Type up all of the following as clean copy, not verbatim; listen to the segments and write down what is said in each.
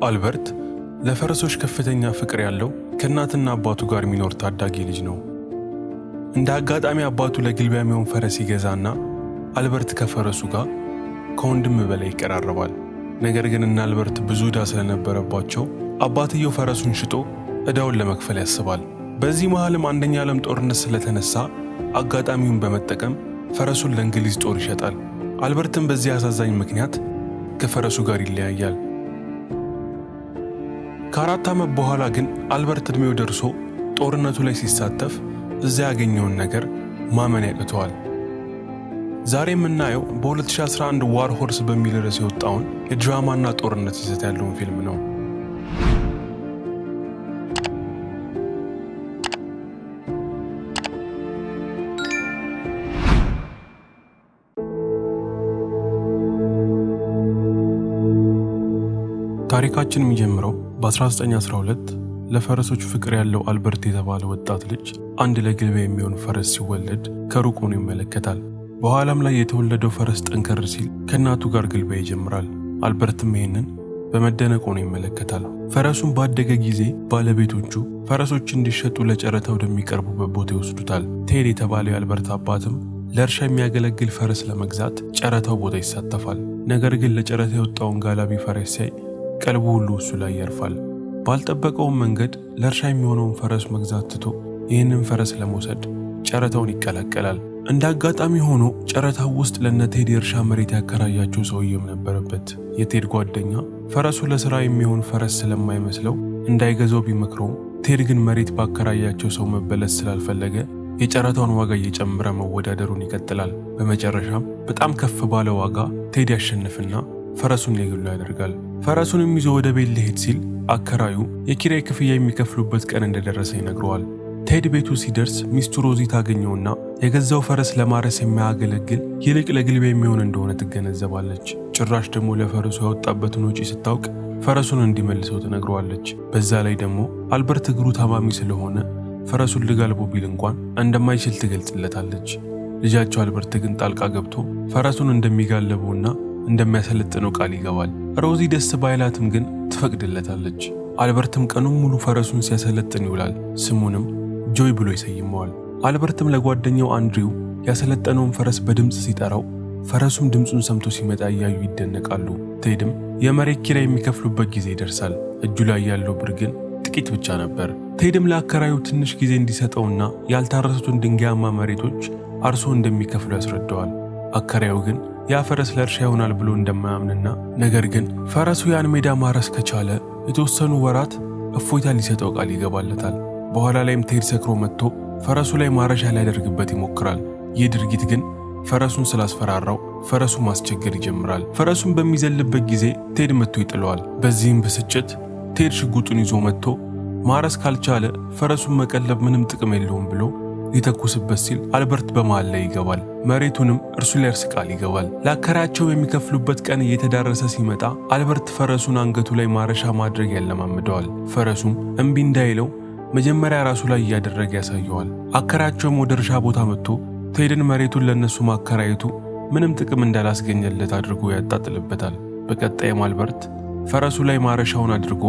አልበርት ለፈረሶች ከፍተኛ ፍቅር ያለው ከእናትና አባቱ ጋር የሚኖር ታዳጊ ልጅ ነው። እንደ አጋጣሚ አባቱ ለግልቢያ የሚሆን ፈረስ ይገዛና አልበርት ከፈረሱ ጋር ከወንድም በላይ ይቀራረባል። ነገር ግን እነ አልበርት ብዙ ዕዳ ስለነበረባቸው አባትየው ፈረሱን ሽጦ ዕዳውን ለመክፈል ያስባል። በዚህ መሃልም አንደኛ ዓለም ጦርነት ስለተነሳ አጋጣሚውን በመጠቀም ፈረሱን ለእንግሊዝ ጦር ይሸጣል። አልበርትም በዚህ አሳዛኝ ምክንያት ከፈረሱ ጋር ይለያያል። ከ4 ዓመት በኋላ ግን አልበርት ዕድሜው ደርሶ ጦርነቱ ላይ ሲሳተፍ እዚያ ያገኘውን ነገር ማመን ያቅተዋል። ዛሬ የምናየው በ2011 War Horse በሚል ርዕስ የወጣውን የድራማና ጦርነት ይዘት ያለውን ፊልም ነው። ታሪካችን የሚጀምረው በ1912 ለፈረሶች ፍቅር ያለው አልበርት የተባለ ወጣት ልጅ አንድ ለግልቢያ የሚሆን ፈረስ ሲወለድ ከሩቅ ሆኖ ይመለከታል። በኋላም ላይ የተወለደው ፈረስ ጠንከር ሲል ከእናቱ ጋር ግልቢያ ይጀምራል። አልበርትም ይህንን በመደነቅ ሆኖ ይመለከታል። ፈረሱን ባደገ ጊዜ ባለቤቶቹ ፈረሶች እንዲሸጡ ለጨረታ ወደሚቀርቡበት ቦታ ይወስዱታል። ቴድ የተባለው የአልበርት አባትም ለእርሻ የሚያገለግል ፈረስ ለመግዛት ጨረታው ቦታ ይሳተፋል። ነገር ግን ለጨረታ የወጣውን ጋላቢ ፈረስ ሲያይ ቀልቡ ሁሉ እሱ ላይ ያርፋል። ባልጠበቀውም መንገድ ለእርሻ የሚሆነውን ፈረስ መግዛት ትቶ ይህንን ፈረስ ለመውሰድ ጨረታውን ይቀላቀላል። እንደ አጋጣሚ ሆኖ ጨረታው ውስጥ ለነ ቴድ የእርሻ መሬት ያከራያቸው ሰውዬም ነበረበት። የቴድ ጓደኛ ፈረሱ ለሥራ የሚሆን ፈረስ ስለማይመስለው እንዳይገዛው ቢመክረውም ቴድ ግን መሬት ባከራያቸው ሰው መበለጥ ስላልፈለገ የጨረታውን ዋጋ እየጨመረ መወዳደሩን ይቀጥላል። በመጨረሻም በጣም ከፍ ባለ ዋጋ ቴድ ያሸንፍና ፈረሱን የግሉ ያደርጋል። ፈረሱንም ይዞ ወደ ቤት ሊሄድ ሲል አከራዩ የኪራይ ክፍያ የሚከፍሉበት ቀን እንደደረሰ ይነግረዋል። ቴድ ቤቱ ሲደርስ ሚስቱ ሮዚ ታገኘውና የገዛው ፈረስ ለማረስ የማያገለግል ይልቅ ለግልቢያ የሚሆን እንደሆነ ትገነዘባለች። ጭራሽ ደግሞ ለፈረሱ ያወጣበትን ወጪ ስታውቅ ፈረሱን እንዲመልሰው ትነግረዋለች። በዛ ላይ ደግሞ አልበርት እግሩ ታማሚ ስለሆነ ፈረሱን ልጋልቦ ቢል እንኳን እንደማይችል ትገልጽለታለች። ልጃቸው አልበርት ግን ጣልቃ ገብቶ ፈረሱን እንደሚጋልበውና እንደሚያሰለጥነው ቃል ይገባል። ሮዚ ደስ ባይላትም ግን ትፈቅድለታለች። አልበርትም ቀኑን ሙሉ ፈረሱን ሲያሰለጥን ይውላል። ስሙንም ጆይ ብሎ ይሰይመዋል። አልበርትም ለጓደኛው አንድሪው ያሰለጠነውን ፈረስ በድምፅ ሲጠራው ፈረሱም ድምፁን ሰምቶ ሲመጣ እያዩ ይደነቃሉ። ቴድም የመሬት ኪራይ የሚከፍሉበት ጊዜ ይደርሳል። እጁ ላይ ያለው ብር ግን ጥቂት ብቻ ነበር። ቴድም ለአከራዩ ትንሽ ጊዜ እንዲሰጠውና ያልታረሱትን ድንጋያማ መሬቶች አርሶ እንደሚከፍሉ ያስረዳዋል። አከራዩ ግን ያ ፈረስ ለእርሻ ይሆናል ብሎ እንደማያምንና ነገር ግን ፈረሱ ያን ሜዳ ማረስ ከቻለ የተወሰኑ ወራት እፎይታ ሊሰጠው ቃል ይገባለታል። በኋላ ላይም ቴድ ሰክሮ መጥቶ ፈረሱ ላይ ማረሻ ሊያደርግበት ይሞክራል። ይህ ድርጊት ግን ፈረሱን ስላስፈራራው ፈረሱ ማስቸገር ይጀምራል። ፈረሱን በሚዘልበት ጊዜ ቴድ መጥቶ ይጥለዋል። በዚህም ብስጭት ቴድ ሽጉጡን ይዞ መጥቶ ማረስ ካልቻለ ፈረሱን መቀለብ ምንም ጥቅም የለውም ብሎ ሊተኩስበት ሲል አልበርት በመሃል ላይ ይገባል። መሬቱንም እርሱ ሊያርስ ቃል ይገባል። ለአከራያቸው የሚከፍሉበት ቀን እየተዳረሰ ሲመጣ አልበርት ፈረሱን አንገቱ ላይ ማረሻ ማድረግ ያለማምደዋል። ፈረሱም እምቢ እንዳይለው መጀመሪያ ራሱ ላይ እያደረገ ያሳየዋል። አከራያቸውም ወደ እርሻ ቦታ መጥቶ ቴድን መሬቱን ለእነሱ ማከራየቱ ምንም ጥቅም እንዳላስገኘለት አድርጎ ያጣጥልበታል። በቀጣይም አልበርት ፈረሱ ላይ ማረሻውን አድርጎ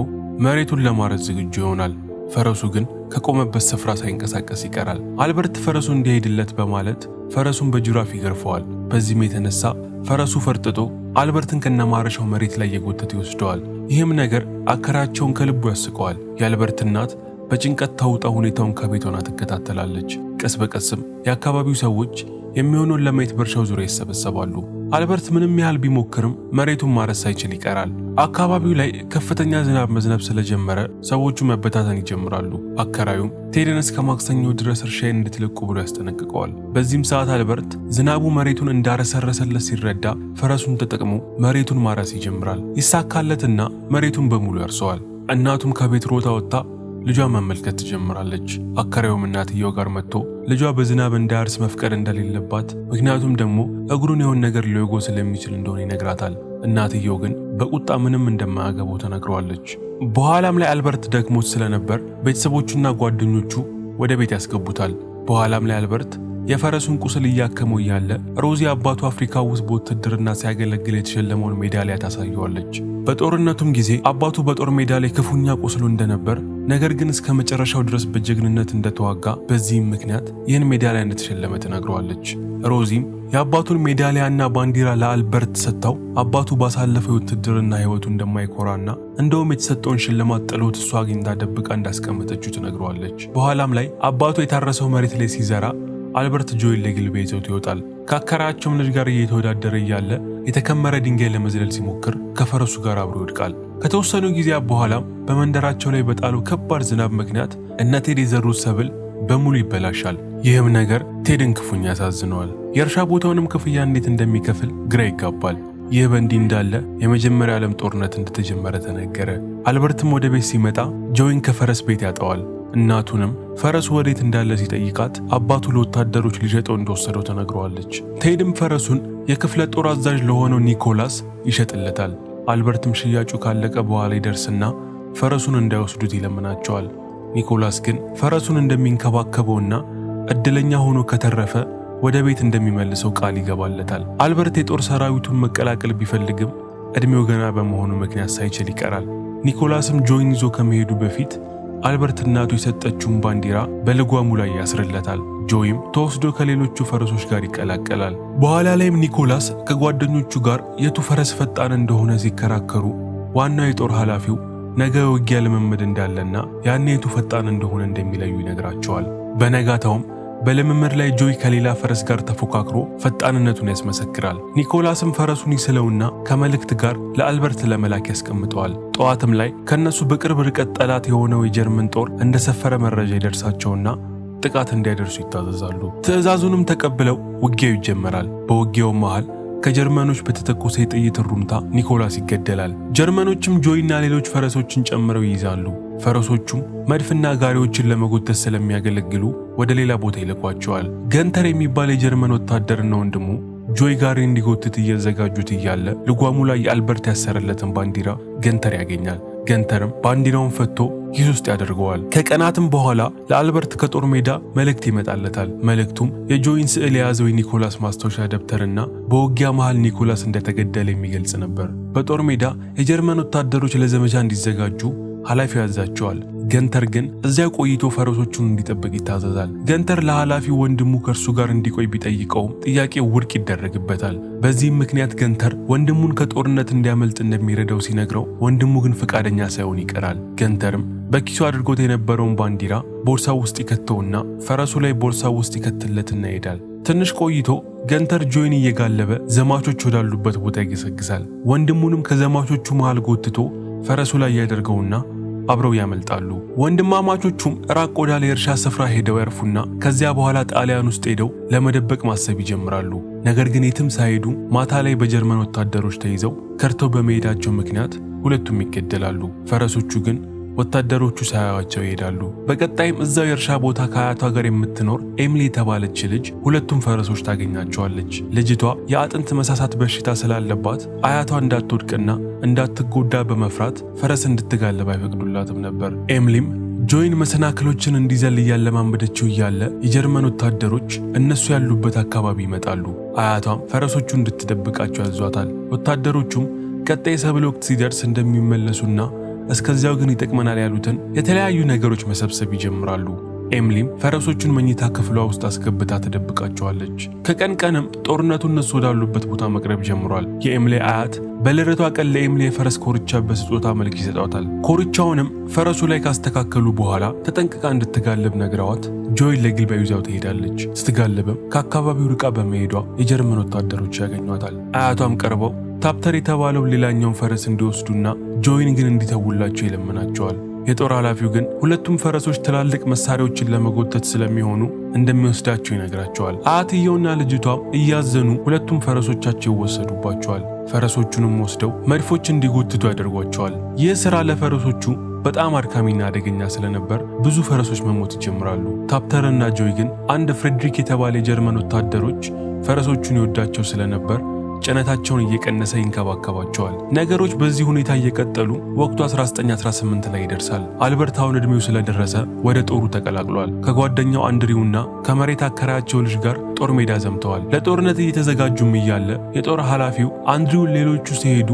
መሬቱን ለማረስ ዝግጁ ይሆናል። ፈረሱ ግን ከቆመበት ስፍራ ሳይንቀሳቀስ ይቀራል። አልበርት ፈረሱ እንዲሄድለት በማለት ፈረሱን በጅራፍ ይገርፈዋል። በዚህም የተነሳ ፈረሱ ፈርጥጦ አልበርትን ከነማረሻው መሬት ላይ እየጎተተ ይወስደዋል። ይህም ነገር አከራያቸውን ከልቡ ያስቀዋል። የአልበርት እናት በጭንቀት ተውጣ ሁኔታውን ከቤት ሆና ትከታተላለች። ቀስ በቀስም የአካባቢው ሰዎች የሚሆነውን ለማየት በእርሻው ዙሪያ ይሰበሰባሉ። አልበርት ምንም ያህል ቢሞክርም መሬቱን ማረስ ሳይችል ይቀራል። አካባቢው ላይ ከፍተኛ ዝናብ መዝነብ ስለጀመረ ሰዎቹ መበታተን ይጀምራሉ። አከራዩም ቴድን እስከ ማክሰኞ ድረስ እርሻዬን እንድትለቁ ብሎ ያስጠነቅቀዋል። በዚህም ሰዓት አልበርት ዝናቡ መሬቱን እንዳረሰረሰለት ሲረዳ ፈረሱን ተጠቅሞ መሬቱን ማረስ ይጀምራል። ይሳካለትና መሬቱን በሙሉ ያርሰዋል። እናቱም ከቤት ሮጣ ወጥታ ልጇን መመልከት ትጀምራለች። አከራዩም እናትየው ጋር መጥቶ ልጇ በዝናብ እንዳያርስ መፍቀድ እንደሌለባት ምክንያቱም ደግሞ እግሩን የሆነ ነገር ሊወጋው ስለሚችል እንደሆነ ይነግራታል። እናትየው ግን በቁጣ ምንም እንደማያገባው ተነግረዋለች። በኋላም ላይ አልበርት ደክሞት ስለነበር ቤተሰቦቹና ጓደኞቹ ወደ ቤት ያስገቡታል። በኋላም ላይ አልበርት የፈረሱን ቁስል እያከመው እያለ ሮዚ አባቱ አፍሪካ ውስጥ በውትድርና ሲያገለግል የተሸለመውን ሜዳሊያ ታሳየዋለች። በጦርነቱም ጊዜ አባቱ በጦር ሜዳ ላይ ክፉኛ ቆስሎ እንደነበር፣ ነገር ግን እስከ መጨረሻው ድረስ በጀግንነት እንደተዋጋ፣ በዚህም ምክንያት ይህን ሜዳሊያ እንደተሸለመ ትነግረዋለች። ሮዚም የአባቱን ሜዳሊያና ባንዲራ ለአልበርት ሰጥታው አባቱ ባሳለፈው የውትድርና ሕይወቱ እንደማይኮራና እንደውም የተሰጠውን ሽልማት ጥሎት እሷ አግኝታ ደብቃ እንዳስቀመጠችው ትነግረዋለች። በኋላም ላይ አባቱ የታረሰው መሬት ላይ ሲዘራ አልበርት ጆይን ለግልቢያ ይዘውት ይወጣል። ከአከራያቸውም ልጅ ጋር እየተወዳደረ እያለ የተከመረ ድንጋይ ለመዝለል ሲሞክር ከፈረሱ ጋር አብሮ ይወድቃል። ከተወሰኑ ጊዜያት በኋላም በመንደራቸው ላይ በጣለው ከባድ ዝናብ ምክንያት እነ ቴድ የዘሩት ሰብል በሙሉ ይበላሻል። ይህም ነገር ቴድን ክፉኛ ያሳዝነዋል። የእርሻ ቦታውንም ክፍያ እንዴት እንደሚከፍል ግራ ይጋባል። ይህ በእንዲህ እንዳለ የመጀመሪያ ዓለም ጦርነት እንደተጀመረ ተነገረ። አልበርትም ወደ ቤት ሲመጣ ጆይን ከፈረስ ቤት ያጠዋል። እናቱንም ፈረሱ ወዴት እንዳለ ሲጠይቃት አባቱ ለወታደሮች ሊሸጠው እንደወሰደው ተነግረዋለች። ቴድም ፈረሱን የክፍለ ጦር አዛዥ ለሆነው ኒኮላስ ይሸጥለታል። አልበርትም ሽያጩ ካለቀ በኋላ ይደርስና ፈረሱን እንዳይወስዱት ይለምናቸዋል። ኒኮላስ ግን ፈረሱን እንደሚንከባከበውና እድለኛ ሆኖ ከተረፈ ወደ ቤት እንደሚመልሰው ቃል ይገባለታል። አልበርት የጦር ሰራዊቱን መቀላቀል ቢፈልግም ዕድሜው ገና በመሆኑ ምክንያት ሳይችል ይቀራል። ኒኮላስም ጆይን ይዞ ከመሄዱ በፊት አልበርት እናቱ የሰጠችውን ባንዲራ በልጓሙ ላይ ያስርለታል። ጆይም ተወስዶ ከሌሎቹ ፈረሶች ጋር ይቀላቀላል። በኋላ ላይም ኒኮላስ ከጓደኞቹ ጋር የቱ ፈረስ ፈጣን እንደሆነ ሲከራከሩ ዋናው የጦር ኃላፊው ነገ ውጊያ ልምምድ እንዳለና ያኔ የቱ ፈጣን እንደሆነ እንደሚለዩ ይነግራቸዋል። በነጋታውም በልምምድ ላይ ጆይ ከሌላ ፈረስ ጋር ተፎካክሮ ፈጣንነቱን ያስመሰክራል። ኒኮላስም ፈረሱን ይስለውና ከመልእክት ጋር ለአልበርት ለመላክ ያስቀምጠዋል። ጠዋትም ላይ ከነሱ በቅርብ ርቀት ጠላት የሆነው የጀርመን ጦር እንደሰፈረ መረጃ ይደርሳቸውና ጥቃት እንዲያደርሱ ይታዘዛሉ። ትዕዛዙንም ተቀብለው ውጊያው ይጀመራል። በውጊያው መሃል ከጀርመኖች በተተኮሰ የጥይት ሩምታ ኒኮላስ ይገደላል። ጀርመኖችም ጆይና ሌሎች ፈረሶችን ጨምረው ይይዛሉ። ፈረሶቹም መድፍና ጋሪዎችን ለመጎተት ስለሚያገለግሉ ወደ ሌላ ቦታ ይልኳቸዋል። ገንተር የሚባል የጀርመን ወታደርና ወንድሙ ጆይ ጋሪ እንዲጎትት እያዘጋጁት እያለ ልጓሙ ላይ የአልበርት ያሰረለትን ባንዲራ ገንተር ያገኛል። ገንተርም ባንዲራውን ፈቶ ኪስ ውስጥ ያደርገዋል። ከቀናትም በኋላ ለአልበርት ከጦር ሜዳ መልእክት ይመጣለታል። መልእክቱም የጆይን ስዕል የያዘው የኒኮላስ ማስታወሻ ደብተርና በውጊያ መሃል ኒኮላስ እንደተገደለ የሚገልጽ ነበር። በጦር ሜዳ የጀርመን ወታደሮች ለዘመቻ እንዲዘጋጁ ኃላፊው ያዛቸዋል። ገንተር ግን እዚያ ቆይቶ ፈረሶቹን እንዲጠብቅ ይታዘዛል። ገንተር ለኃላፊው ወንድሙ ከእርሱ ጋር እንዲቆይ ቢጠይቀውም ጥያቄው ውድቅ ይደረግበታል። በዚህም ምክንያት ገንተር ወንድሙን ከጦርነት እንዲያመልጥ እንደሚረዳው ሲነግረው ወንድሙ ግን ፈቃደኛ ሳይሆን ይቀራል። ገንተርም በኪሱ አድርጎት የነበረውን ባንዲራ ቦርሳው ውስጥ ይከተውና ፈረሱ ላይ ቦርሳው ውስጥ ይከትለትና ይሄዳል። ትንሽ ቆይቶ ገንተር ጆይን እየጋለበ ዘማቾች ወዳሉበት ቦታ ይገሰግሳል። ወንድሙንም ከዘማቾቹ መሃል ጎትቶ ፈረሱ ላይ ያደርገውና አብረው ያመልጣሉ። ወንድማማቾቹም ራቅ ወዳለ የእርሻ ስፍራ ሄደው ያርፉና ከዚያ በኋላ ጣሊያን ውስጥ ሄደው ለመደበቅ ማሰብ ይጀምራሉ። ነገር ግን የትም ሳይሄዱ ማታ ላይ በጀርመን ወታደሮች ተይዘው ከርተው በመሄዳቸው ምክንያት ሁለቱም ይገደላሉ። ፈረሶቹ ግን ወታደሮቹ ሳያዩአቸው ይሄዳሉ። በቀጣይም እዛው የእርሻ ቦታ ከአያቷ ጋር የምትኖር ኤምሊ የተባለች ልጅ ሁለቱም ፈረሶች ታገኛቸዋለች። ልጅቷ የአጥንት መሳሳት በሽታ ስላለባት አያቷ እንዳትወድቅና እንዳትጎዳ በመፍራት ፈረስ እንድትጋልብ አይፈቅዱላትም ነበር። ኤምሊም ጆይን መሰናክሎችን እንዲዘል እያለማመደችው እያለ የጀርመን ወታደሮች እነሱ ያሉበት አካባቢ ይመጣሉ። አያቷም ፈረሶቹ እንድትደብቃቸው ያዟታል። ወታደሮቹም ቀጣይ የሰብል ወቅት ሲደርስ እንደሚመለሱና እስከዚያው ግን ይጠቅመናል ያሉትን የተለያዩ ነገሮች መሰብሰብ ይጀምራሉ። ኤምሊም ፈረሶቹን መኝታ ክፍሏ ውስጥ አስገብታ ትደብቃቸዋለች። ከቀን ቀንም ጦርነቱ እነሱ ወዳሉበት ቦታ መቅረብ ጀምሯል። የኤምሊ አያት በልደቷ ቀን ለኤምሊ የፈረስ ኮርቻ በስጦታ መልክ ይሰጧታል። ኮርቻውንም ፈረሱ ላይ ካስተካከሉ በኋላ ተጠንቅቃ እንድትጋልብ ነግረዋት ጆይን ለግልቢያ ይዛው ትሄዳለች። ስትጋልብም ከአካባቢው ርቃ በመሄዷ የጀርመን ወታደሮች ያገኟታል። አያቷም ቀርበው ታፕተር የተባለው ሌላኛውን ፈረስ እንዲወስዱና ጆይን ግን እንዲተውላቸው ይለምናቸዋል። የጦር ኃላፊው ግን ሁለቱም ፈረሶች ትላልቅ መሳሪያዎችን ለመጎተት ስለሚሆኑ እንደሚወስዳቸው ይነግራቸዋል። አያትየውና ልጅቷም እያዘኑ ሁለቱም ፈረሶቻቸው ይወሰዱባቸዋል። ፈረሶቹንም ወስደው መድፎች እንዲጎትቱ ያደርጓቸዋል። ይህ ሥራ ለፈረሶቹ በጣም አድካሚና አደገኛ ስለነበር ብዙ ፈረሶች መሞት ይጀምራሉ። ታፕተርና ጆይ ግን አንድ ፍሬድሪክ የተባለ የጀርመን ወታደሮች ፈረሶቹን ይወዳቸው ስለነበር ጭነታቸውን እየቀነሰ ይንከባከባቸዋል። ነገሮች በዚህ ሁኔታ እየቀጠሉ ወቅቱ 1918 ላይ ይደርሳል። አልበርት አሁን ዕድሜው ስለደረሰ ወደ ጦሩ ተቀላቅሏል። ከጓደኛው አንድሪውና ከመሬት አከራያቸው ልጅ ጋር ጦር ሜዳ ዘምተዋል። ለጦርነት እየተዘጋጁም እያለ የጦር ኃላፊው አንድሪውን ሌሎቹ ሲሄዱ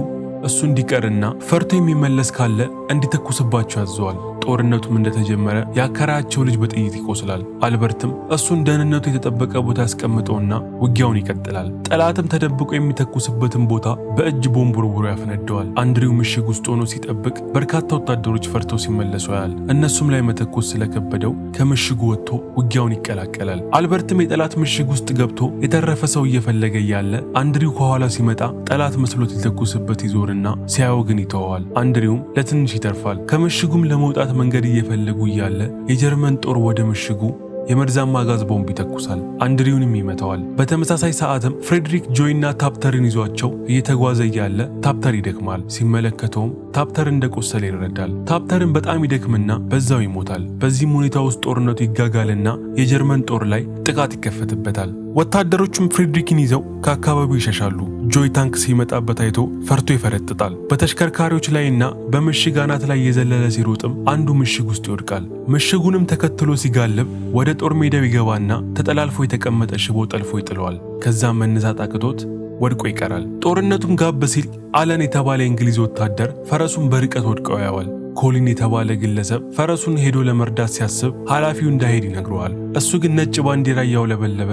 እሱ እንዲቀርና ፈርቶ የሚመለስ ካለ እንዲተኩስባቸው ያዘዋል። ጦርነቱም እንደተጀመረ የአከራያቸው ልጅ በጥይት ይቆስላል። አልበርትም እሱን ደህንነቱ የተጠበቀ ቦታ ያስቀምጠውና ውጊያውን ይቀጥላል። ጠላትም ተደብቆ የሚተኩስበትን ቦታ በእጅ ቦምብ ወርውሮ ያፈነደዋል። አንድሪው ምሽግ ውስጥ ሆኖ ሲጠብቅ በርካታ ወታደሮች ፈርተው ሲመለሱ ያያል። እነሱም ላይ መተኮስ ስለከበደው ከምሽጉ ወጥቶ ውጊያውን ይቀላቀላል። አልበርትም የጠላት ምሽግ ውስጥ ገብቶ የተረፈ ሰው እየፈለገ እያለ አንድሪው ከኋላ ሲመጣ ጠላት መስሎት ሊተኩስበት ይዞርና ሲያየው ግን ይተወዋል። አንድሪውም ለትንሽ ይተርፋል። ከምሽጉም ለመውጣት መንገድ እየፈለጉ እያለ የጀርመን ጦር ወደ ምሽጉ የመርዛማ ጋዝ ቦምብ ይተኩሳል። አንድሪውንም ይመታዋል። በተመሳሳይ ሰዓትም ፍሬድሪክ ጆይና ታፕተርን ይዟቸው እየተጓዘ እያለ ታፕተር ይደክማል። ሲመለከተውም ታፕተር እንደቆሰለ ይረዳል። ታፕተርን በጣም ይደክምና በዛው ይሞታል። በዚህም ሁኔታ ውስጥ ጦርነቱ ይጋጋልና የጀርመን ጦር ላይ ጥቃት ይከፈትበታል። ወታደሮቹም ፍሬድሪክን ይዘው ከአካባቢው ይሸሻሉ። ጆይ ታንክ ሲመጣበት አይቶ ፈርቶ ይፈረጥጣል። በተሽከርካሪዎች ላይና በምሽግ አናት ላይ የዘለለ ሲሮጥም አንዱ ምሽግ ውስጥ ይወድቃል። ምሽጉንም ተከትሎ ሲጋልብ ወደ ጦር ሜዳው ይገባና ተጠላልፎ የተቀመጠ ሽቦ ጠልፎ ይጥለዋል። ከዛም መነሳት አቅቶት ወድቆ ይቀራል። ጦርነቱም ጋብ ሲል አለን የተባለ የእንግሊዝ ወታደር ፈረሱን በርቀት ወድቀው ያየዋል። ኮሊን የተባለ ግለሰብ ፈረሱን ሄዶ ለመርዳት ሲያስብ ኃላፊው እንዳይሄድ ይነግረዋል። እሱ ግን ነጭ ባንዲራ እያውለበለበ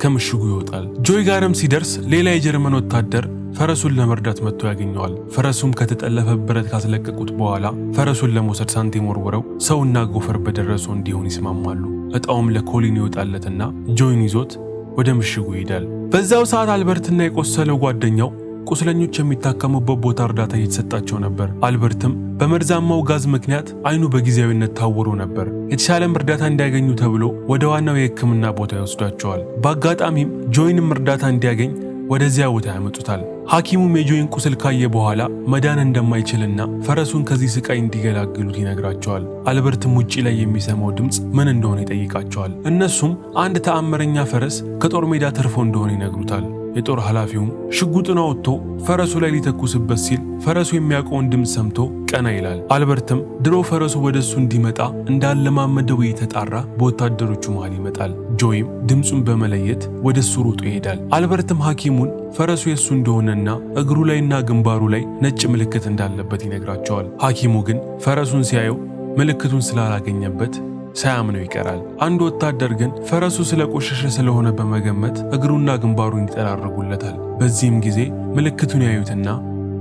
ከምሽጉ ይወጣል። ጆይ ጋርም ሲደርስ ሌላ የጀርመን ወታደር ፈረሱን ለመርዳት መጥቶ ያገኘዋል። ፈረሱም ከተጠለፈ ብረት ካስለቀቁት በኋላ ፈረሱን ለመውሰድ ሳንቲም ወርውረው ሰውና ጎፈር በደረሰው እንዲሆን ይስማማሉ። እጣውም ለኮሊን ይወጣለትና ጆይን ይዞት ወደ ምሽጉ ይሄዳል። በዛው ሰዓት አልበርትና የቆሰለው ጓደኛው ቁስለኞች የሚታከሙበት ቦታ እርዳታ እየተሰጣቸው ነበር። አልበርትም በመርዛማው ጋዝ ምክንያት አይኑ በጊዜያዊነት ታውሮ ነበር። የተሻለም እርዳታ እንዲያገኙ ተብሎ ወደ ዋናው የሕክምና ቦታ ይወስዷቸዋል። በአጋጣሚም ጆይንም እርዳታ እንዲያገኝ ወደዚያ ቦታ ያመጡታል። ሐኪሙም የጆይን ቁስል ካየ በኋላ መዳን እንደማይችልና ፈረሱን ከዚህ ስቃይ እንዲገላግሉት ይነግራቸዋል። አልበርትም ውጪ ላይ የሚሰማው ድምፅ ምን እንደሆነ ይጠይቃቸዋል። እነሱም አንድ ተአምረኛ ፈረስ ከጦር ሜዳ ተርፎ እንደሆነ ይነግሩታል። የጦር ኃላፊውም ሽጉጡን አወጥቶ ፈረሱ ላይ ሊተኩስበት ሲል ፈረሱ የሚያውቀውን ድምፅ ሰምቶ ቀና ይላል። አልበርትም ድሮ ፈረሱ ወደ እሱ እንዲመጣ እንዳለማመደው እየተጣራ በወታደሮቹ መሃል ይመጣል። ጆይም ድምፁን በመለየት ወደ እሱ ሮጦ ይሄዳል። አልበርትም ሐኪሙን ፈረሱ የእሱ እንደሆነና እግሩ ላይና ግንባሩ ላይ ነጭ ምልክት እንዳለበት ይነግራቸዋል። ሐኪሙ ግን ፈረሱን ሲያየው ምልክቱን ስላላገኘበት ሳያምነው ይቀራል። አንድ ወታደር ግን ፈረሱ ስለቆሸሸ ስለሆነ በመገመት እግሩና ግንባሩን ይጠራርጉለታል። በዚህም ጊዜ ምልክቱን ያዩትና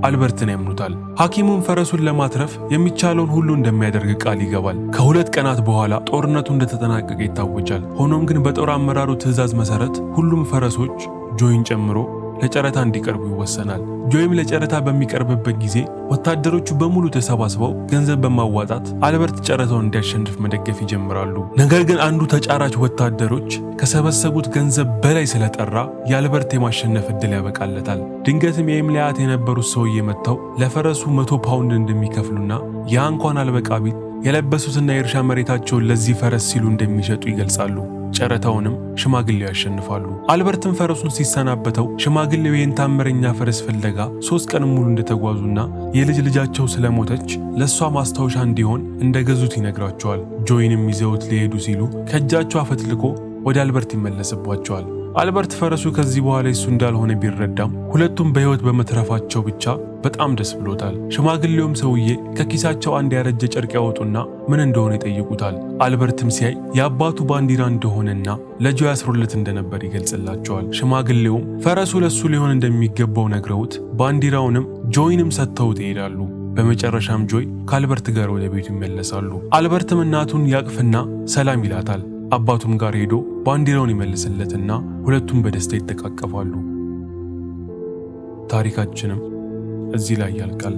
አልበርትን ያምኑታል። ሐኪሙም ፈረሱን ለማትረፍ የሚቻለውን ሁሉ እንደሚያደርግ ቃል ይገባል። ከ2 ቀናት በኋላ ጦርነቱ እንደተጠናቀቀ ይታወጃል። ሆኖም ግን በጦር አመራሩ ትዕዛዝ መሰረት ሁሉም ፈረሶች ጆይን ጨምሮ ለጨረታ እንዲቀርቡ ይወሰናል። ጆይም ለጨረታ በሚቀርብበት ጊዜ ወታደሮቹ በሙሉ ተሰባስበው ገንዘብ በማዋጣት አልበርት ጨረታውን እንዲያሸንፍ መደገፍ ይጀምራሉ። ነገር ግን አንዱ ተጫራች ወታደሮች ከሰበሰቡት ገንዘብ በላይ ስለጠራ የአልበርት የማሸነፍ ዕድል ያበቃለታል። ድንገትም የኤምሊያት የነበሩት ሰውዬ መጥተው ለፈረሱ 100 ፓውንድ እንደሚከፍሉና ያ እንኳን አልበቃ ቢል የለበሱትና የእርሻ መሬታቸውን ለዚህ ፈረስ ሲሉ እንደሚሸጡ ይገልጻሉ። ጨረታውንም ሽማግሌው ያሸንፋሉ። አልበርትም ፈረሱን ሲሰናበተው ሽማግሌው ይህን ታምረኛ ፈረስ ፍለጋ 3 ቀን ሙሉ እንደተጓዙና የልጅ ልጃቸው ስለሞተች ለእሷ ማስታወሻ እንዲሆን እንደገዙት ይነግራቸዋል። ጆይንም ይዘውት ሊሄዱ ሲሉ ከእጃቸው አፈትልኮ ወደ አልበርት ይመለስባቸዋል። አልበርት ፈረሱ ከዚህ በኋላ እሱ እንዳልሆነ ቢረዳም ሁለቱም በሕይወት በመትረፋቸው ብቻ በጣም ደስ ብሎታል። ሽማግሌውም ሰውዬ ከኪሳቸው አንድ ያረጀ ጨርቅ ያወጡና ምን እንደሆነ ይጠይቁታል። አልበርትም ሲያይ የአባቱ ባንዲራ እንደሆነና ለጆ ያስሮለት እንደነበር ይገልጽላቸዋል። ሽማግሌውም ፈረሱ ለሱ ሊሆን እንደሚገባው ነግረውት ባንዲራውንም ጆይንም ሰጥተውት ይሄዳሉ። በመጨረሻም ጆይ ከአልበርት ጋር ወደ ቤቱ ይመለሳሉ። አልበርትም እናቱን ያቅፍና ሰላም ይላታል። አባቱም ጋር ሄዶ ባንዲራውን ይመልስለትና ሁለቱም በደስታ ይተቃቀፋሉ። ታሪካችንም እዚህ ላይ ያልቃል።